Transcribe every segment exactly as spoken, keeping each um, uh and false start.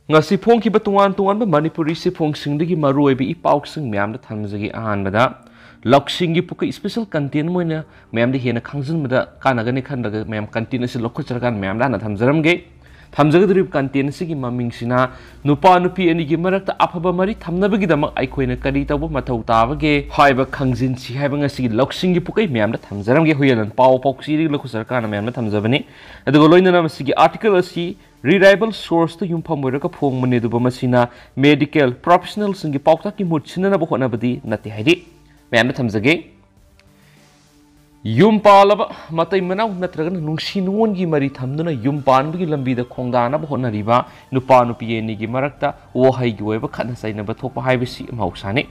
ꯉꯁꯤ ꯐꯣꯡꯈꯤꯕ ꯇꯣꯉꯥꯟ ꯇꯣꯉꯥꯟꯕ ꯃꯅꯤꯄꯨꯔꯤ ꯆꯦꯐꯣꯡꯁꯤꯡꯗꯒꯤ ꯃꯔꯨꯑꯣꯏꯕ ꯏ ꯄꯥꯎꯁꯤꯡ ꯃꯌꯥꯝꯗ ꯊꯝꯖꯒꯦ꯫ ꯑꯍꯥꯟꯕꯗ, ꯂꯧꯁꯤꯡꯒꯤ ꯄꯨꯀꯩ special content ꯑꯃ ꯑꯣꯏꯅ ꯃꯌꯥꯝꯗ ꯍꯦꯟꯅ ꯈꯪꯖꯤꯟꯕꯗ ꯀꯥꯟꯅꯒꯅꯤ ꯈꯟꯕꯒ ꯃꯌꯥꯝ content ꯑꯁꯤ ꯂꯧꯈꯠꯆꯔꯀꯥꯟꯗ ꯃꯌꯥꯝꯗ ꯍꯥꯟꯅ ꯊꯝꯖꯔꯝꯒꯦ꯫ ꯊꯝꯖꯒꯗꯧꯔꯤꯕ content ꯑꯁꯤꯒꯤ ꯃꯃꯤꯡꯁꯤꯅ "ꯅꯨꯄꯥ ꯅꯨꯄꯤ ꯑꯅꯤꯒꯤ ꯃꯔꯛꯇ ꯑꯐꯕ ꯃꯔꯤ ꯊꯝꯅꯕꯒꯤꯗꯃꯛ ꯑꯩꯈꯣꯏꯅ ꯀꯔꯤ ꯇꯧꯕ ꯃꯊꯧ ꯇꯥꯕꯒꯦ" ꯍꯥꯏꯕ ꯈꯪꯖꯤꯟꯁꯤ ꯍꯥꯏꯕ ꯉꯁꯤꯒꯤ ꯂꯧꯁꯤꯡꯒꯤ ꯄꯨꯀꯩ ꯃꯌꯥꯝꯗ ꯊꯝꯖꯔꯝꯒꯦ꯫ ꯍꯨꯏꯌꯦꯟ ꯄꯥꯎ ꯄꯥꯎꯆꯦꯗꯒꯤ ꯂꯧꯈꯠꯆꯔꯀꯥꯟꯗ ꯃꯌꯥꯝꯗ ꯊꯝꯖꯕꯅꯤ꯫ ꯑꯗꯨꯒ ꯂꯣꯏꯅꯅ ꯃꯁꯤꯒꯤ article ꯑꯁꯤ reliable sourceꯇ ꯌꯨꯝꯐꯝ ꯑꯣꯏꯔꯒ ꯐꯣꯡꯕꯅꯤ, ꯑꯗꯨꯕꯨ ꯃꯁꯤꯅ medical professionalꯁꯤꯡꯒꯤ ꯄꯥꯎꯇꯥꯛꯀꯤ ꯃꯍꯨꯠ ꯁꯤꯟꯅꯅꯕ ꯍꯣꯠꯅꯕꯗꯤ ꯅꯠꯇꯦ ꯍꯥꯏꯗꯤ꯫ ꯃꯌꯥꯝꯗ ꯊꯝꯖꯒꯦ꯫ ꯌꯨꯝ ꯄꯥꯜꯂꯕ ꯃꯇꯩ ꯃꯅꯥꯎ ꯅꯠꯇ꯭ꯔꯒꯅ ꯅꯨꯡꯁꯤ ꯅꯨꯡꯉꯣꯟꯒꯤ ꯃꯔꯤ ꯊꯝꯗꯨꯅ ꯌꯨꯝ ꯄꯥꯟꯕꯒꯤ ꯂꯝꯕꯤꯗ ꯈꯣꯡꯗꯥꯅꯕ ꯍꯣꯠꯅꯔꯤꯕ ꯅꯨꯄꯥ ꯅꯨꯄꯤ ꯑꯅꯤꯒꯤ ꯃꯔꯛꯇ ꯋꯥꯍꯩꯒꯤ ꯑꯣꯏꯕ ꯈꯠꯅ ꯆꯩꯅꯕ ꯊꯣꯛꯄ ꯍꯥꯏꯕꯁꯤ ꯃꯍꯧꯁꯥꯅꯤ꯫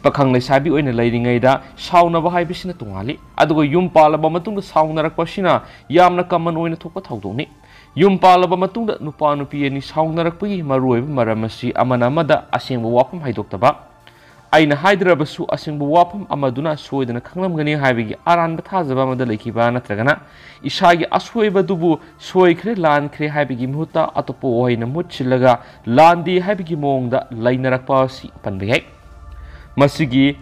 ꯄꯥꯈꯪ ꯂꯩꯁꯥꯕꯤ ꯑꯣꯏꯅ ꯂꯩꯔꯤꯉꯩꯗ ꯁꯥꯎꯅꯕ ꯍꯥꯏꯕꯁꯤꯅ ꯇꯣꯉꯥꯜꯂꯤ, ꯑꯗꯨꯒ ꯌꯨꯝ ꯄꯥꯜꯂꯕ ꯃꯇꯨꯡꯗ ꯁꯥꯎꯅꯔꯛꯄ ꯑꯁꯤꯅ ꯌꯥꯝꯅ common ꯑꯣꯏꯅ ꯊꯣꯛꯄ ꯊꯧꯗꯣꯛꯅꯤ꯫ ꯌꯨꯝ ꯄꯥꯜꯂꯕ ꯃꯇꯨꯡꯗ ꯅꯨꯄꯥ ꯅꯨꯄꯤ ꯑꯅꯤ ꯁꯥꯎꯅꯔꯛꯄꯒꯤ ꯃꯔꯨꯑꯣꯏꯕ ꯃꯔꯝ ꯑꯁꯤ ꯑꯃꯅ ꯑꯃꯗ ꯑꯁꯦꯡꯕ ꯋꯥꯐꯝ ꯍꯥꯏꯗꯣꯛꯇꯕ, ꯑꯩꯅ ꯍꯥꯏꯗ꯭ꯔꯕꯁꯨ ꯑꯁꯦꯡꯕ ꯋꯥꯐꯝ ꯑꯃꯗꯨꯅ ꯁꯣꯏꯗꯅ ꯈꯪꯂꯝꯒꯅꯤ ꯍꯥꯏꯕꯒꯤ ꯑꯔꯥꯟꯕ ꯊꯥꯖꯕ ꯑꯃꯗ ꯂꯩꯈꯤꯕ, ꯅꯠꯇ꯭ꯔꯒꯅ ꯏꯁꯥꯒꯤ ꯑꯁꯣꯏꯕꯗꯨꯕꯨ ꯁꯣꯏꯈ꯭ꯔꯦ, ꯂꯥꯟꯈ꯭ꯔꯦ ꯍꯥꯏꯕꯒꯤ ꯃꯍꯨꯠꯇ ꯑꯇꯣꯞꯄ ꯋꯥꯍꯩꯅ ꯃꯍꯨꯠ ꯁꯤꯜꯂꯒ ꯂꯥꯟꯗꯦ ꯍꯥꯏꯕꯒꯤ ꯃꯑꯣꯡꯗ ꯂꯩꯅꯔꯛꯄ ꯑꯁꯤ ꯄꯟꯕ ꯌꯥꯏ꯫ ꯃꯁꯤꯒꯤ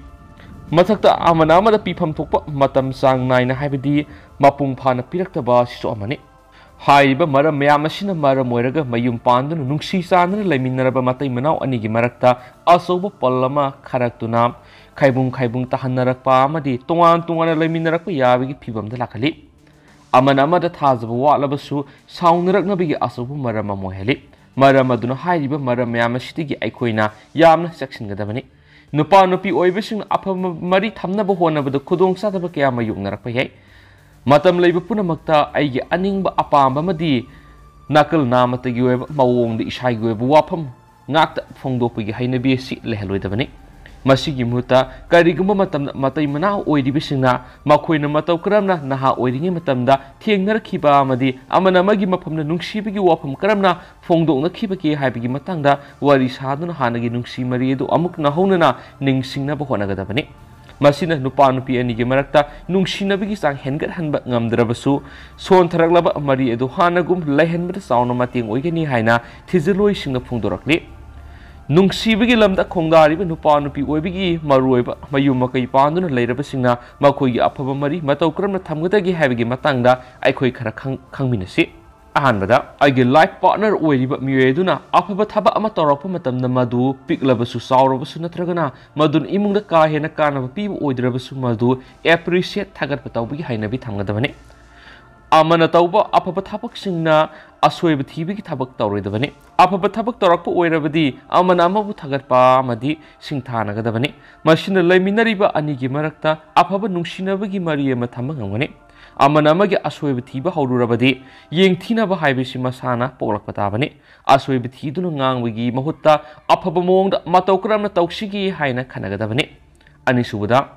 ꯃꯊꯛꯇ ꯑꯃꯅ ꯑꯃꯗ ꯄꯤꯐꯝ ꯊꯣꯛꯄ ꯃꯇꯝ ꯆꯥꯡ ꯅꯥꯏꯅ, ꯍꯥꯏꯕꯗꯤ ꯃꯄꯨꯡ ꯐꯥꯅ ꯄꯤꯔꯛꯇꯕ ꯑꯁꯤꯁꯨ ꯑꯃꯅꯤ꯫ ꯍꯥꯏꯔꯤꯕ ꯃꯔꯝ ꯃꯌꯥꯝ ꯑꯁꯤꯅ ꯃꯔꯝ ꯑꯣꯏꯔꯒ ꯃꯌꯨꯝ ꯄꯥꯟꯗꯨꯅ ꯅꯨꯡꯁꯤ ꯆꯥꯟꯅꯅ ꯂꯩꯃꯤꯟꯅꯔꯕ ꯃꯇꯩ ꯃꯅꯥꯎ ꯑꯅꯤꯒꯤ ꯃꯔꯛꯇ ꯑꯆꯧꯕ ꯄꯜ ꯑꯃ ꯈꯥꯔꯛꯇꯨꯅ ꯈꯥꯏꯕꯨꯡ ꯈꯥꯏꯕꯨꯡ ꯇꯥꯍꯟꯅꯔꯛꯄ ꯑꯃꯗꯤ ꯇꯣꯉꯥꯟ ꯇꯣꯉꯥꯟꯅ ꯂꯩꯃꯤꯟꯅꯔꯛꯄ ꯌꯥꯕꯒꯤ ꯐꯤꯕꯝꯗ ꯂꯥꯛꯍꯜꯂꯤ꯫ ꯑꯃꯅ ꯑꯃꯗ ꯊꯥꯖꯕ ꯋꯥꯠꯂꯕꯁꯨ ꯁꯥꯎꯅꯔꯛꯅꯕꯒꯤ ꯑꯆꯧꯕ ꯃꯔꯝ ꯑꯃ ꯑꯣꯏꯍꯜꯂꯤ꯫ ꯃꯔꯝ ꯑꯗꯨꯅ ꯍꯥꯏꯔꯤꯕ ꯃꯔꯝ ꯃꯌꯥꯝ ꯑꯁꯤꯗꯒꯤ ꯑꯩꯈꯣꯏꯅ ꯌꯥꯝꯅ ꯆꯦꯛꯁꯤꯟꯒꯗꯕꯅꯤ꯫ ꯅꯨꯄꯥ ꯅꯨꯄꯤ ꯑꯣꯏꯕꯁꯤꯡꯅ ꯑꯐꯕ ꯃꯔꯤ ꯊꯝꯅꯕ ꯍꯣꯠꯅꯕꯗ ꯈꯨꯗꯣꯡꯆꯥꯗꯕ ꯀꯌꯥ ꯃꯥꯌꯣꯛꯅꯔꯛꯄ ꯌꯥꯏ꯫ ꯃꯇꯝ ꯂꯩꯕ ꯄꯨꯝꯅꯃꯛꯇ ꯑꯩꯒꯤ ꯑꯅꯤꯡꯕ ꯑꯄꯥꯝꯕ ꯑꯃꯗꯤ ꯅꯥꯀꯜ ꯅꯥꯃꯠꯇꯒꯤ ꯑꯣꯏꯕ ꯃꯑꯣꯡꯗ ꯏꯁꯥꯒꯤ ꯑꯣꯏꯕ ꯋꯥꯐꯝ ꯉꯥꯛꯇ ꯐꯣꯡꯗꯣꯛꯄꯒꯤ ꯍꯩꯅꯕꯤ ꯑꯁꯤ ꯂꯩꯍꯜꯂꯣꯏꯗꯕꯅꯤ꯫ ꯃꯁꯤꯒꯤ ꯃꯍꯨꯠꯇ ꯀꯔꯤꯒꯨꯝꯕ ꯃꯇꯝꯗ ꯃꯇꯩ ꯃꯅꯥꯎ ꯑꯣꯏꯔꯤꯕꯁꯤꯡꯅ ꯃꯈꯣꯏꯅ ꯃꯇꯧ ꯀꯔꯝꯅ ꯅꯍꯥ ꯑꯣꯏꯔꯤꯉꯩ ꯃꯇꯝꯗ ꯊꯦꯡꯅꯔꯛꯈꯤꯕ ꯑꯃꯗꯤ ꯑꯃꯅ ꯑꯃꯒꯤ ꯃꯐꯝꯗ ꯅꯨꯡꯁꯤꯕꯒꯤ ꯋꯥꯐꯝ ꯀꯔꯝꯅ ꯐꯣꯡꯗꯣꯛꯅꯈꯤꯕꯒꯦ ꯍꯥꯏꯕꯒꯤ ꯃꯇꯥꯡꯗ ꯋꯥꯔꯤ ꯁꯥꯗꯨꯅ ꯍꯥꯟꯅꯒꯤ ꯅꯨꯡꯁꯤ ꯃꯔꯤ ꯑꯗꯨ ꯑꯃꯨꯛ ꯅꯧꯍꯧꯅꯅ ꯅꯤꯡꯁꯤꯡꯅꯕ ꯍꯣꯠꯅꯒꯗꯕꯅꯤ꯫ ꯃꯁꯤꯅ ꯅꯨꯄꯥ ꯅꯨꯄꯤ ꯑꯅꯤꯒꯤ ꯃꯔꯛꯇ ꯅꯨꯡꯁꯤꯅꯕꯒꯤ ꯆꯥꯡ ꯍꯦꯟꯒꯠꯍꯟꯕ ꯉꯝꯗ꯭ꯔꯕꯁꯨ, ꯁꯣꯟꯊꯔꯛꯂꯕ ꯃꯔꯤ ꯑꯗꯨ ꯍꯥꯟꯅꯒꯨꯝ ꯂꯩꯍꯟꯕꯗ ꯆꯥꯎꯅ ꯃꯇꯦꯡ ꯑꯣꯏꯒꯅꯤ ꯍꯥꯏꯅ ꯊꯤꯖꯤꯜꯂꯣꯏꯁꯤꯡꯅ ꯐꯣꯡꯗꯣꯔꯛꯂꯤ꯫ ꯅꯨꯡꯁꯤꯕꯒꯤ ꯂꯝꯗ ꯈꯣꯡꯗꯥꯔꯤꯕ ꯅꯨꯄꯥ ꯅꯨꯄꯤ ꯑꯣꯏꯕꯒꯤ ꯃꯔꯨꯑꯣꯏꯕ ꯃꯌꯨꯝ ꯃꯀꯩ ꯄꯥꯟꯗꯨꯅ ꯂꯩꯔꯕꯁꯤꯡꯅ ꯃꯈꯣꯏꯒꯤ ꯑꯐꯕ ꯃꯔꯤ ꯃꯇꯧ ꯀꯔꯝꯅ ꯊꯝꯒꯗꯒꯦ ꯍꯥꯏꯕꯒꯤ ꯃꯇꯥꯡꯗ ꯑꯩꯈꯣꯏ ꯈꯔ ꯈꯪ-, ꯈꯪꯃꯤꯟꯅꯁꯤ꯫ ꯑꯍꯥꯟꯕꯗ, ꯑꯩꯒꯤ life partner ꯑꯣꯏꯔꯤꯕ ꯃꯤꯑꯣꯏ ꯑꯗꯨꯅ ꯑꯐꯕ ꯊꯕꯛ ꯑꯃ ꯇꯧꯔꯛꯄ ꯃꯇꯝꯗ, ꯃꯗꯨ ꯄꯤꯛꯂꯕꯁꯨ ꯆꯥꯎꯔꯕꯁꯨ ꯅꯠꯇ꯭ꯔꯒꯅ ꯃꯗꯨꯅ ꯏꯃꯨꯡꯗ ꯀꯥ ꯍꯦꯟꯅ ꯀꯥꯟꯅꯕ ꯄꯤꯕ ꯑꯣꯏꯗ꯭ꯔꯕꯁꯨ, ꯃꯗꯨ appreciate, ꯊꯥꯒꯠꯄ ꯇꯧꯕꯒꯤ ꯍꯩꯅꯕꯤ ꯊꯝꯒꯗꯕꯅꯤ꯫ ꯑꯃꯅ ꯇꯧꯕ ꯑꯐꯕ ꯊꯕꯛꯁꯤꯡꯅ ꯑꯁꯣꯏꯕ ꯊꯤꯕꯒꯤ ꯊꯕꯛ ꯇꯧꯔꯣꯏꯗꯕꯅꯤ꯫ ꯑꯐꯕ ꯊꯕꯛ ꯇꯧꯔꯛꯄ ꯑꯣꯏꯔꯕꯗꯤ, ꯑꯃꯅ ꯑꯃꯕꯨ ꯊꯥꯒꯠꯄ ꯑꯃꯗꯤ ꯁꯤꯡꯊꯥꯅꯒꯗꯕꯅꯤ꯫ ꯃꯁꯤꯅ ꯂꯩꯃꯤꯟꯅꯔꯤꯕ ꯑꯅꯤꯒꯤ ꯃꯔꯛꯇ ꯑꯐꯕ ꯅꯨꯡꯁꯤꯅꯕꯒꯤ ꯃꯔꯤ ꯑꯃ ꯊꯝꯕ ꯉꯝꯒꯅꯤ꯫ ꯑꯃꯅ ꯑꯃꯒꯤ ꯑꯁꯣꯏꯕ ꯊꯤꯕ ꯍꯧꯔꯨꯔꯕꯗꯤ, ꯌꯦꯡꯊꯤꯅꯕ ꯍꯥꯏꯕꯁꯤ ꯃꯁꯥꯅ ꯄꯣꯛꯂꯛꯄ ꯇꯥꯕꯅꯤ꯫ ꯑꯁꯣꯏꯕ ꯊꯤꯗꯨꯅ ꯉꯥꯡꯕꯒꯤ ꯃꯍꯨꯠꯇ, ꯑꯐꯕ ꯃꯑꯣꯡꯗ ꯃꯇꯧ ꯀꯔꯝꯅ ꯇꯧꯁꯤꯒꯦ ꯍꯥꯏꯅ ꯈꯟꯅꯒꯗꯕꯅꯤ꯫ ꯑꯅꯤꯁꯨꯕꯗ,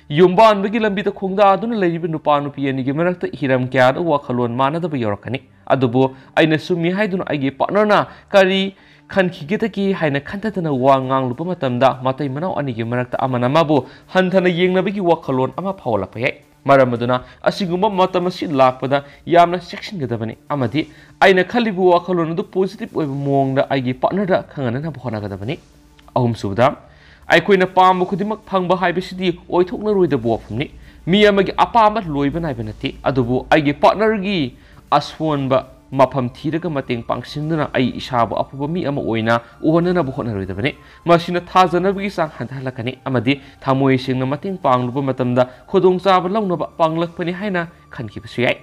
ꯌꯨꯝꯕꯥꯟꯕꯒꯤ ꯂꯝꯕꯤꯗ ꯈꯣꯡꯗꯥꯗꯨꯅ ꯂꯩꯔꯤꯕ ꯅꯨꯄꯥ ꯅꯨꯄꯤ ꯑꯅꯤꯒꯤ ꯃꯔꯛꯇ ꯍꯤꯔꯝ ꯀꯌꯥꯗ ꯋꯥꯈꯜꯂꯣꯟ ꯃꯥꯟꯅꯗꯕ ꯌꯧꯔꯛꯀꯅꯤ꯫ ꯑꯗꯨꯕꯨ ꯑꯩꯅ ꯆꯨꯝꯃꯤ ꯍꯥꯏꯗꯨꯅ ꯑꯩꯒꯤ partner ꯅ ꯀꯔꯤ ꯈꯟꯈꯤꯒꯗꯒꯦ ꯍꯥꯏꯅ ꯈꯟꯊꯗꯅ ꯋꯥ ꯉꯥꯡꯂꯨꯕ ꯃꯇꯝꯗ, ꯃꯇꯩ ꯃꯅꯥꯎ ꯑꯅꯤꯒꯤ ꯃꯔꯛꯇ ꯑꯃꯅ ꯑꯃꯕꯨ ꯍꯟꯊꯅ ꯌꯦꯡꯅꯕꯒꯤ ꯋꯥꯈꯜꯂꯣꯟ ꯑꯃ ꯐꯥꯎꯍꯜꯂꯛꯄ ꯌꯥꯏ꯫ ꯃꯔꯝ ꯑꯗꯨꯅ, ꯑꯁꯤꯒꯨꯝꯕ ꯃꯇꯝ ꯑꯁꯤ ꯂꯥꯛꯄꯗ ꯌꯥꯝꯅ ꯆꯦꯛꯁꯤꯟꯒꯗꯕꯅꯤ ꯑꯃꯗꯤ ꯑꯩꯅ ꯈꯜꯂꯤꯕ ꯋꯥꯈꯜꯂꯣꯟ ꯑꯗꯨ positive ꯑꯣꯏꯕ ꯃꯑꯣꯡꯗ ꯑꯩꯒꯤ partner ꯗ ꯈꯪꯍꯟꯅꯕ ꯍꯣꯠꯅꯒꯗꯕꯅꯤ꯫ ꯑꯍꯨꯝꯁꯨꯕꯗ, ꯑꯩꯈꯣꯏꯅ ꯄꯥꯝꯕ ꯈꯨꯗꯤꯡꯃꯛ ꯐꯪꯕ ꯍꯥꯏꯕꯁꯤꯗꯤ ꯑꯣꯏꯊꯣꯛꯅꯔꯣꯏꯗꯕ ꯋꯥꯐꯝꯅꯤ꯫ ꯃꯤ ꯑꯃꯒꯤ ꯑꯄꯥꯝꯕ ꯂꯣꯏꯕ ꯅꯥꯏꯕ ꯅꯠꯇꯦ, ꯑꯗꯨꯕꯨ ꯑꯩꯒꯤ partner ꯒꯤ ꯑꯁꯣꯟꯕ ꯃꯐꯝ ꯊꯤꯔꯒ ꯃꯇꯦꯡ ꯄꯥꯡꯁꯤꯟꯗꯨꯅ ꯑꯩ ꯏꯁꯥꯕꯨ ꯑꯐꯕ ꯃꯤ ꯑꯃ ꯑꯣꯏꯅ ꯎꯍꯟꯅꯅꯕ ꯍꯣꯠꯅꯔꯣꯏꯗꯕꯅꯤ꯫ ꯃꯁꯤꯅ ꯊꯥꯖꯅꯕꯒꯤ ꯆꯥꯡ ꯍꯟꯊꯍꯜꯂꯛꯀꯅꯤ ꯑꯃꯗꯤ ꯊꯃꯣꯏ ꯁꯦꯡꯅ ꯃꯇꯦꯡ ꯄꯥꯡꯂꯨꯕ ꯃꯇꯝꯗ ꯈꯨꯗꯣꯡꯆꯥꯕ ꯂꯧꯅꯕ ꯄꯥꯡꯂꯛꯄꯅꯤ ꯍꯥꯏꯅ ꯈꯟꯈꯤꯕꯁꯨ ꯌꯥꯏ꯫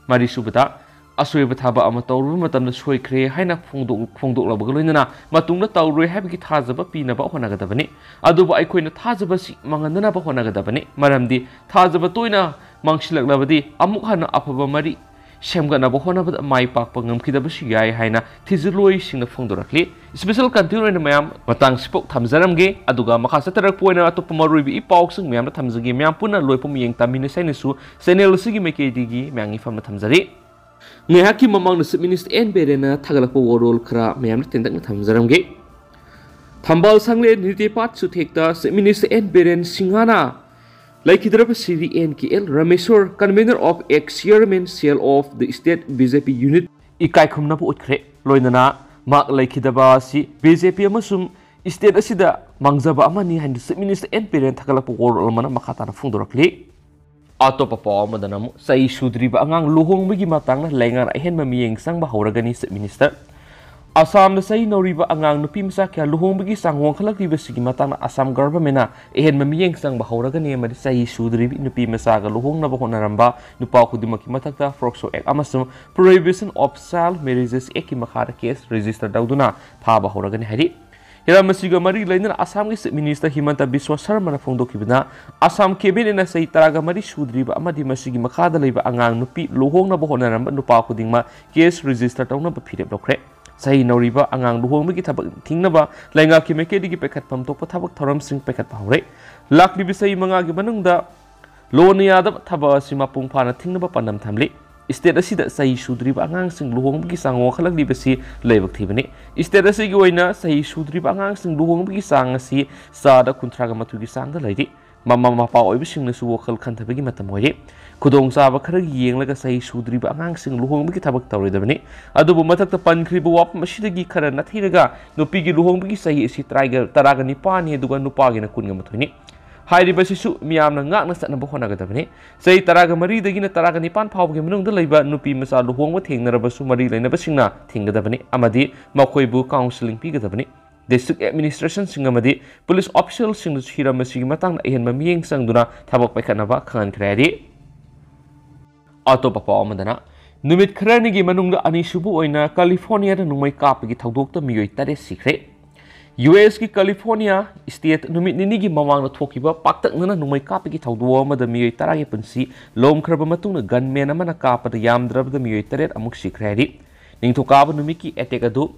ꯃꯔꯤꯁꯨꯕꯗ, ꯑꯁꯣꯏꯕ ꯊꯕꯛ ꯑꯃ ꯇꯧꯔꯨꯕ ꯃꯇꯝꯗ ꯁꯣꯏꯈ꯭ꯔꯦ ꯍꯥꯏꯅ ꯐꯣꯡꯗꯣꯛ-, ꯐꯣꯡꯗꯣꯛꯂꯕꯒ ꯂꯣꯏꯅꯅ ꯃꯇꯨꯡꯗ ꯇꯧꯔꯣꯏ ꯍꯥꯏꯕꯒꯤ ꯊꯥꯖꯕ ꯄꯤꯅꯕ ꯍꯣꯠꯅꯒꯗꯕꯅꯤ꯫ ꯑꯗꯨꯕꯨ ꯑꯩꯈꯣꯏꯅ ꯊꯥꯖꯕꯁꯤ ꯃꯥꯡꯍꯟꯗꯅꯕ ꯍꯣꯠꯅꯒꯗꯕꯅꯤ, ꯃꯔꯝꯗꯤ ꯊꯥꯖꯕ ꯇꯣꯏꯅ ꯃꯥꯡꯁꯤꯜꯂꯛꯂꯕꯗꯤ ꯑꯃꯨꯛ ꯍꯟꯅ ꯑꯐꯕ ꯃꯔꯤ ꯁꯦꯝꯒꯠꯅꯕ ꯍꯣꯠꯅꯕꯗ ꯃꯥꯏ ꯄꯥꯛꯄ ꯉꯝꯈꯤꯗꯕꯁꯨ ꯌꯥꯏ ꯍꯥꯏꯅ ꯊꯤꯖꯤꯜꯂꯣꯏꯁꯤꯡꯅ ꯐꯣꯡꯗꯣꯔꯛꯂꯤ꯫ Special content ꯑꯣꯏꯅ ꯃꯌꯥꯝ ꯃꯇꯥꯡꯁꯤꯐꯥꯎ ꯊꯝꯖꯔꯝꯒꯦ, ꯑꯗꯨꯒ ꯃꯈꯥ ꯆꯠꯊꯔꯛꯄ ꯑꯣꯏꯅ ꯑꯇꯣꯞꯄ ꯃꯔꯨꯑꯣꯏꯕ ꯏ ꯄꯥꯎꯁꯤꯡ ꯃꯌꯥꯝꯗ ꯊꯝꯖꯒꯦ꯫ ꯃꯌꯥꯝ ꯄꯨꯟꯅ ꯂꯣꯏꯐꯥꯎ ꯃꯤꯠꯌꯦꯡ ꯇꯝꯃꯤꯟꯅꯁꯤ ꯍꯥꯏꯅꯁꯨ channel ꯑꯁꯤꯒꯤ ꯃꯥꯏꯀꯩꯗꯒꯤ ꯃꯌꯥꯝꯒꯤ ꯐꯝꯅ ꯊꯝꯖꯔꯤ꯫ ꯉꯥꯏꯍꯥꯛꯀꯤ ꯃꯃꯥꯡꯗ Chief Minister ꯑꯦꯟ ꯕꯤꯔꯦꯟꯅ ꯊꯥꯒꯠꯂꯛꯄ ꯋꯥꯔꯣꯜ ꯈꯔ ꯃꯌꯥꯝꯗ ꯇꯦꯟꯇꯛꯅ ꯊꯝꯖꯔꯝꯒꯦ꯫ ꯊꯝꯕꯥꯜ ꯁꯪꯂꯦꯟ ꯅꯤꯇꯦꯄꯥꯠ ꯆꯨꯊꯦꯛꯇ Chief Minister ꯑꯦꯟ ꯕꯤꯔꯦꯟ ꯁꯤꯡꯍꯅ ꯂꯩꯈꯤꯗ꯭ꯔꯕ Shri N K L Rameshwar, convener of ex chairman cell of the state B J P unit, ꯏꯀꯥꯏ ꯈꯨꯝꯅꯕ ꯎꯠꯈ꯭ꯔꯦ꯫ ꯂꯣꯏꯅꯅ ꯃꯍꯥꯛ ꯂꯩꯈꯤꯗꯕ ꯑꯁꯤ B J P ꯑꯃꯁꯨꯡ state ꯑꯁꯤꯗ ꯃꯥꯡꯖꯕ ꯑꯃꯅꯤ ꯍꯥꯏꯅ Chief Minister N Biren ꯊꯥꯒꯠꯂꯛꯄ ꯋꯥꯔꯣꯜ ꯑꯃꯅ ꯃꯈꯥ ꯇꯥꯅ ꯐꯣꯡꯗꯣꯔꯛꯂꯤ꯫ ꯑꯇꯣꯞꯄ ꯄꯥꯎ ꯑꯃꯗꯅ ꯑꯃꯨꯛ ꯆꯍꯤ ꯁꯨꯗ꯭ꯔꯤꯕ ꯑꯉꯥꯡ ꯂꯨꯍꯣꯡꯕꯒꯤ ꯃꯇꯥꯡꯗ ꯂꯩꯉꯥꯛꯅ ꯑꯍꯦꯟꯕ ꯃꯤꯠꯌꯦꯡ ꯆꯪꯕ ꯍꯧꯔꯒꯅꯤ, Chief Minister꯫ ꯑꯁꯥꯝꯗ ꯆꯍꯤ ꯅꯧꯔꯤꯕ ꯑꯉꯥꯡ ꯅꯨꯄꯤ ꯃꯆꯥ ꯀꯌꯥ ꯂꯨꯍꯣꯡꯕꯒꯤ ꯆꯥꯡ ꯋꯥꯡꯈꯠꯂꯛꯂꯤꯕꯁꯤꯒꯤ ꯃꯇꯥꯡꯗ ꯑꯁꯥꯝ governmentꯅ ꯑꯍꯦꯟꯕ ꯃꯤꯠꯌꯦꯡ ꯆꯪꯕ ꯍꯧꯔꯒꯅꯤ ꯑꯃꯗꯤ ꯆꯍꯤ ꯁꯨꯗ꯭ꯔꯤꯕꯤ ꯅꯨꯄꯤ ꯃꯆꯥꯒ ꯂꯨꯍꯣꯡꯅꯕ ꯍꯣꯠꯅꯔꯝꯕ ꯅꯨꯄꯥ ꯈꯨꯗꯤꯡꯃꯛꯀꯤ ꯃꯊꯛꯇ POCSO Act ꯑꯃꯁꯨꯡ Prohibition of Child Marriages Actꯀꯤ ꯃꯈꯥꯗ case register ꯇꯧꯗꯨꯅ ꯐꯥꯕ ꯍꯧꯔꯒꯅꯤ ꯍꯥꯏꯔꯤ꯫ ꯍꯤꯔꯝ ꯑꯁꯤꯒ ꯃꯔꯤ ꯂꯩꯅꯅ ꯑꯁꯥꯝꯒꯤ Chief Minister ꯍꯤꯃꯟꯇ ꯕꯤꯁ꯭ꯋ ꯁꯔꯃꯅ ꯐꯣꯡꯗꯣꯛꯈꯤꯕꯅ, ꯑꯁꯥꯝ cabinetꯅ ꯆꯍꯤ ꯇꯔꯥꯒ ꯃꯔꯤ ꯁꯨꯗ꯭ꯔꯤꯕ ꯑꯃꯗꯤ ꯃꯁꯤꯒꯤ ꯃꯈꯥꯗ ꯂꯩꯕ ꯑꯉꯥꯡ ꯅꯨꯄꯤ ꯂꯨꯍꯣꯡꯅꯕ ꯍꯣꯠꯅꯔꯝꯕ ꯅꯨꯄꯥ ꯈꯨꯗꯤꯡꯃꯛ case register ꯇꯧꯅꯕ ꯐꯤꯔꯦꯞ ꯂꯧꯈ꯭ꯔꯦ꯫ ꯆꯍꯤ ꯅꯧꯔꯤꯕ ꯑꯉꯥꯡ ꯂꯨꯍꯣꯡꯕꯒꯤ ꯊꯕꯛ ꯊꯤꯡꯅꯕ ꯂꯩꯉꯥꯛꯀꯤ ꯃꯥꯏꯀꯩꯗꯒꯤ ꯄꯥꯏꯈꯠꯐꯝ ꯊꯣꯛꯄ ꯊꯕꯛ ꯊꯧꯔꯝꯁꯤꯡ ꯄꯥꯏꯈꯠꯄ ꯍꯧꯔꯦ꯫ ꯂꯥꯛꯂꯤꯕ ꯆꯍꯤ ꯃꯉꯥꯒꯤ ꯃꯅꯨꯡꯗ ꯂꯣꯟꯅ ꯌꯥꯗꯕ ꯊꯕꯛ ꯑꯁꯤ ꯃꯄꯨꯡ ꯐꯥꯅ ꯊꯤꯡꯅꯕ ꯄꯥꯟꯗꯝ ꯊꯝꯂꯤ꯫ State ꯑꯁꯤꯗ ꯆꯍꯤ ꯁꯨꯗ꯭ꯔꯤꯕ ꯑꯉꯥꯡꯁꯤꯡ ꯂꯨꯍꯣꯡꯕꯒꯤ ꯆꯥꯡ ꯋꯥꯡꯈꯠꯂꯛꯂꯤꯕꯁꯤ ꯂꯥꯏꯕꯛ ꯊꯤꯕꯅꯤ꯫ State ꯑꯁꯤꯒꯤ ꯑꯣꯏꯅ ꯆꯍꯤ ꯁꯨꯗ꯭ꯔꯤꯕ ꯑꯉꯥꯡꯁꯤꯡ ꯂꯨꯍꯣꯡꯕꯒꯤ ꯆꯥꯡ ꯑꯁꯤ ꯆꯥꯗ ꯀꯨꯟꯊ꯭ꯔꯥꯒ ꯃꯥꯊꯣꯏꯒꯤ ꯆꯥꯡꯗ ꯂꯩꯔꯤ꯫ ꯃꯃꯥ ꯃꯄꯥ ꯑꯣꯏꯕꯁꯤꯡꯅꯁꯨ ꯋꯥꯈꯜ ꯈꯟꯊꯕꯒꯤ ꯃꯇꯝ ꯑꯣꯏꯔꯦ꯫ ꯈꯨꯗꯣꯡꯆꯥꯕ ꯈꯔꯒꯤ ꯌꯦꯡꯂꯒ ꯆꯍꯤ ꯁꯨꯗ꯭ꯔꯤꯕ ꯑꯉꯥꯡꯁꯤꯡ ꯂꯨꯍꯣꯡꯕꯒꯤ ꯊꯕꯛ ꯇꯧꯔꯣꯏꯗꯕꯅꯤ꯫ ꯑꯗꯨꯕꯨ ꯃꯊꯛꯇ ꯄꯟꯈ꯭ꯔꯤꯕ ꯋꯥꯐꯝ ꯑꯁꯤꯗꯒꯤ ꯈꯔ ꯅꯥꯊꯩꯔꯒ ꯅꯨꯄꯤꯒꯤ ꯂꯨꯍꯣꯡꯕꯒꯤ ꯆꯍꯤ ꯑꯁꯤ ꯇꯔꯥꯒ-, ꯇꯔꯥꯒ ꯅꯤꯄꯥꯟꯅꯤ, ꯑꯗꯨꯒ ꯅꯨꯄꯥꯒꯤꯅ ꯀꯨꯟꯒ ꯃꯥꯊꯣꯏꯅꯤ꯫ ꯍꯥꯏꯔꯤꯕꯁꯤꯁꯨ ꯃꯤꯌꯥꯝꯅ ꯉꯥꯛꯅ ꯆꯠꯅꯕ ꯍꯣꯠꯅꯒꯗꯕꯅꯤ꯫ ꯆꯍꯤ ꯇꯔꯥꯒ ꯃꯔꯤꯗꯒꯤꯅ ꯇꯔꯥꯒ ꯅꯤꯄꯥꯟ ꯐꯥꯎꯕꯒꯤ ꯃꯅꯨꯡꯗ ꯂꯩꯕ ꯅꯨꯄꯤ ꯃꯆꯥ ꯂꯨꯍꯣꯡꯕ ꯊꯦꯡꯅꯔꯕꯁꯨ ꯃꯔꯤ ꯂꯩꯅꯕꯁꯤꯡꯅ ꯊꯤꯡꯒꯗꯕꯅꯤ ꯑꯃꯗꯤ ꯃꯈꯣꯏꯕꯨ counselling ꯄꯤꯒꯗꯕꯅꯤ꯫ District administrationꯁꯤꯡ ꯑꯃꯗꯤ police officialꯁꯤꯡꯅꯁꯨ ꯍꯤꯔꯝ ꯑꯁꯤꯒꯤ ꯃꯇꯥꯡꯗ ꯑꯍꯦꯟꯕ ꯃꯤꯠꯌꯦꯡ ꯆꯪꯗꯨꯅ ꯊꯕꯛ ꯄꯥꯏꯈꯠꯅꯕ ꯈꯪꯍꯟꯈ꯭ꯔꯦ ꯍꯥꯏꯔꯤ꯫ ꯑꯇꯣꯞꯄ ꯄꯥꯎ ꯑꯃꯗꯅ, ꯅꯨꯃꯤꯠ ꯈꯔꯅꯤꯒꯤ ꯃꯅꯨꯡꯗ ꯑꯅꯤꯁꯨꯕ ꯑꯣꯏꯅ ꯀꯦꯂꯤꯐꯣꯔꯅꯤꯌꯥꯗ ꯅꯣꯡꯃꯩ ꯀꯥꯞꯄꯒꯤ ꯊꯧꯗꯣꯛꯇ ꯃꯤꯑꯣꯏ ꯇꯔꯦꯠ ꯁꯤꯈ꯭ꯔꯦ꯫ ꯌꯨ ꯑꯦꯁꯀꯤ ꯀꯦꯂꯤꯐꯣꯔꯅꯤꯌꯥ state ꯅꯨꯃꯤꯠ ꯅꯤꯅꯤꯒꯤ ꯃꯃꯥꯡꯗ ꯊꯣꯛꯈꯤꯕ ꯄꯥꯛꯇꯛꯅꯅ ꯅꯣꯡꯃꯩ ꯀꯥꯞꯄꯒꯤ ꯊꯧꯗꯣꯛ ꯑꯃꯗ ꯃꯤꯑꯣꯏ ꯇꯔꯥꯒꯤ ꯄꯨꯟꯁꯤ ꯂꯣꯝꯈ꯭ꯔꯕ ꯃꯇꯨꯡꯗ gunman ꯑꯃꯅ ꯀꯥꯞꯄꯗ ꯌꯥꯝꯗ꯭ꯔꯕꯗ ꯃꯤꯑꯣꯏ ꯇꯔꯦꯠ ꯑꯃꯨꯛ ꯁꯤꯈ꯭ꯔꯦ ꯍꯥꯏꯔꯤ꯫ ꯅꯤꯡꯊꯧꯀꯥꯕ ꯅꯨꯃꯤꯠꯀꯤ attack ꯑꯗꯨ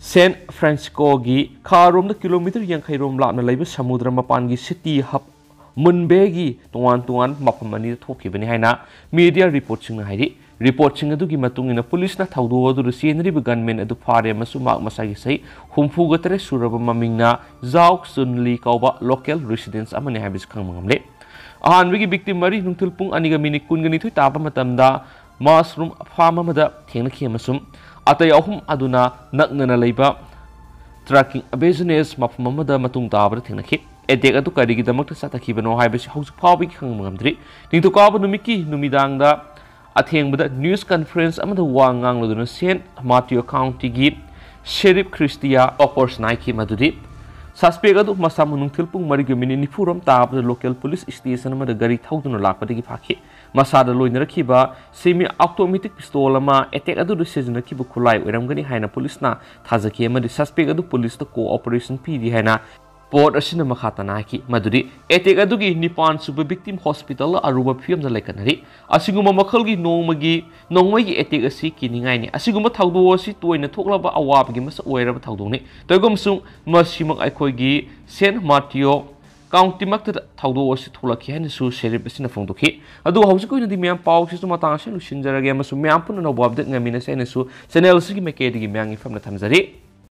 San Franciscoꯒꯤ ꯈꯥꯔꯣꯝꯗ kilometre ꯌꯥꯡꯈꯩ ꯔꯣꯝ ꯂꯥꯞꯅ ꯂꯩꯕ ꯁꯃꯨꯗ꯭ꯔ ꯃꯄꯥꯟꯒꯤ city hub ꯃꯨꯟꯕꯦꯒꯤ ꯇꯣꯉꯥꯟ ꯇꯣꯉꯥꯟꯕ ꯃꯐꯝ ꯑꯅꯤꯗ ꯊꯣꯛꯈꯤꯕꯅꯤ ꯍꯥꯏꯅ media reportꯁꯤꯡꯅ ꯍꯥꯏꯔꯤ꯫ ꯔꯤꯄꯣꯔꯠꯁꯤꯡ ꯑꯗꯨꯒꯤ ꯃꯇꯨꯡ ꯏꯟꯅ ꯄꯨꯂꯤꯁꯅ ꯊꯧꯗꯣꯛ ꯑꯗꯨꯗ ꯆꯦꯟꯅꯔꯤꯕ ꯒꯟꯃꯦꯟ ꯑꯗꯨ ꯐꯥꯔꯦ ꯑꯃꯁꯨꯡ ꯃꯍꯥꯛ ꯃꯁꯥꯒꯤ ꯆꯍꯤ ꯍꯨꯝꯐꯨꯒ ꯇꯔꯦꯠ ꯁꯨꯔꯕ ꯃꯃꯤꯡꯅ ꯖꯥꯎ ꯆꯨꯟ ꯂꯤ ꯀꯧꯕ ꯂꯣꯀꯦꯜ ꯔꯤꯁꯤꯗꯦꯟꯁ ꯑꯃꯅꯤ ꯍꯥꯏꯕꯁꯤ ꯈꯪꯕ ꯉꯝꯂꯦ꯫ ꯑꯍꯥꯟꯕꯒꯤ ꯚꯤꯛꯇꯤꯝ ꯃꯔꯤ ꯅꯨꯡꯊꯤꯜ ꯄꯨꯡ ꯑꯅꯤꯒ ꯃꯤꯅꯤꯠ ꯀꯨꯟꯒ ꯅꯤꯊꯣꯏ ꯇꯥꯕ ꯃꯇꯝꯗ ꯃꯁꯔꯨꯝ ꯐꯥꯔꯝ ꯑꯃꯗ ꯊꯦꯡꯅꯈꯤ ꯑꯃꯁꯨꯡ ꯑꯇꯩ ꯑꯍꯨꯝ ꯑꯗꯨꯅ ꯅꯛꯅꯅ ꯂꯩꯕ ꯇ꯭ꯔꯛꯀꯤꯡ ꯕꯤꯖꯤꯅꯦꯁ ꯃꯐꯝ ꯑꯃꯗ ꯃꯇꯨꯡ ꯇꯥꯕꯗ ꯊꯦꯡꯅꯈꯤ꯫ ꯑꯦꯇꯦꯛ ꯑꯗꯨ ꯀꯔꯤꯒꯤꯗꯃꯛꯇ ꯆꯠꯊꯈꯤꯕꯅꯣ ꯍꯥꯏꯕꯁꯤ ꯍꯧꯖꯤꯛ ꯐꯥꯎꯕꯒꯤ ꯈꯪꯕ ꯉꯝꯗ꯭ꯔꯤ꯫ ꯅꯤꯡꯊꯧꯀꯥꯕ ꯅꯨꯃꯤꯠꯀꯤ ꯅꯨꯃꯤꯗꯥꯡꯗ ꯑꯊꯦꯡꯕꯗ ꯅ꯭ꯌꯨꯁ ꯀꯟꯐꯔꯦꯟꯁ ꯑꯃꯗ ꯋꯥ ꯉꯥꯡꯂꯗꯨꯅ ꯁꯦꯟꯠ ꯃꯥꯇꯤꯌꯣ ꯀꯥꯎꯟꯇꯤꯒꯤ ꯁꯦꯔꯤꯐ ꯈ꯭ꯔꯤꯁꯇꯤꯌꯥ ꯇꯣꯄꯔꯁꯅ ꯍꯥꯏꯈꯤ ꯃꯗꯨꯗꯤ ꯁꯁꯄꯦꯛ ꯑꯗꯨ ꯃꯁꯥꯃꯛ ꯅꯨꯡꯊꯤꯜ ꯄꯨꯡ ꯃꯔꯤꯒ ꯃꯤꯅꯤꯠ ꯅꯤꯐꯨꯔꯣꯝ ꯇꯥꯕꯗ ꯂꯣꯀꯦꯜ ꯄꯨꯂꯤꯁ ꯁ꯭ꯇꯦꯁꯟ ꯑꯃꯗ ꯒꯥꯔꯤ ꯊꯧꯗꯨꯅ ꯂꯥꯛꯄꯗꯒꯤ ꯐꯥꯈꯤ꯫ ꯃꯁꯥꯗ ꯂꯣꯏꯅꯔꯛꯈꯤꯕ ꯁꯦꯃꯤ ꯑꯣꯇꯣꯃꯦꯇꯤꯛ ꯄꯤꯁꯇꯣꯜ ꯑꯃ ꯑꯦꯇꯦꯛ ꯑꯗꯨꯗ ꯁꯤꯖꯤꯟꯅꯈꯤꯕ ꯈꯨꯠꯂꯥꯏ ꯑꯣꯏꯔꯝꯒꯅꯤ ꯍꯥꯏꯅ ꯄꯨꯂꯤꯁꯅ ꯊꯥꯖꯈꯤ ꯑꯃꯗꯤ ꯁꯁꯄꯦꯛ ꯑꯗꯨ ꯄꯨꯂꯤꯁꯇ ꯀꯣꯑꯣꯄꯔꯦꯁꯟ ꯄꯤꯔꯤ ꯍꯥꯏꯅ ꯄꯣꯔꯠ ꯑꯁꯤꯅ ꯃꯈꯥ ꯇꯥꯅ ꯍꯥꯏꯈꯤ ꯃꯗꯨꯗꯤ ꯑꯦꯇꯦꯛ ꯑꯗꯨꯒꯤ ꯅꯤꯄꯥꯟ ꯁꯨꯕ ꯚꯤꯛꯇꯤꯝ ꯍꯣꯁꯄꯤꯇꯥꯜꯗ ꯑꯔꯨꯕ ꯐꯤꯕꯝꯗ ꯂꯩꯈꯠꯅꯔꯤ꯫ ꯑꯁꯤꯒꯨꯝꯕ ꯃꯈꯜꯒꯤ ꯅꯣꯡꯃꯒꯤ ꯅꯣꯡꯃꯩꯒꯤ ꯑꯦꯇꯦꯛ ꯑꯁꯤ ꯀꯤꯅꯤꯡꯉꯥꯏꯅꯤ꯫ ꯑꯁꯤꯒꯨꯝꯕ ꯊꯧꯗꯣꯛ ꯑꯁꯤ ꯇꯣꯏꯅ ꯊꯣꯛꯂꯕ ꯑꯋꯥꯕꯒꯤ ꯃꯁꯛ ꯑꯣꯏꯔꯕ ꯊꯧꯗꯣꯛꯅꯤ꯫ ꯇꯧꯏꯒꯨꯝꯕꯁꯨꯡ ꯃꯁꯤꯃꯛ ꯑꯩꯈꯣꯏꯒꯤ ꯁꯦꯟꯠ ꯃꯥꯇꯤꯌꯣ ꯀꯥꯎꯟꯇꯤꯃꯛꯇꯗ ꯊꯧꯗꯣꯛ ꯑꯁꯤ ꯊꯣꯛꯂꯛꯈꯤ ꯍꯥꯏꯅꯁꯨ ꯁꯦꯔꯤꯐ ꯑꯁꯤꯅ ꯐꯣꯡꯗꯣꯛꯈꯤ꯫ ꯑꯗꯨꯒ ꯍꯧꯖꯤꯛꯀꯤ ꯑꯣꯏꯅꯗꯤ ꯃꯌꯥꯝ ꯄꯥꯎꯁꯤꯁꯨ ꯃꯇꯥꯡ ꯑꯁꯤꯗ ꯂꯣꯏꯁꯤꯟꯖꯔꯒꯦ ꯑꯃꯁꯨꯡ ꯃꯌꯥꯝ ꯄꯨꯟꯅ ꯑꯅꯧꯕ ꯑꯞꯗꯦꯠ ꯉꯥꯏꯃꯤꯟꯅꯁꯤ ꯍꯥꯏꯅꯁꯨ ꯆꯦꯅꯦꯜ ꯑꯁꯤꯒꯤ ꯃꯥꯏꯀꯩꯗꯒꯤ ꯃꯌꯥꯝꯒꯤ ꯐꯝꯅ ꯊꯝꯖꯔꯤ꯫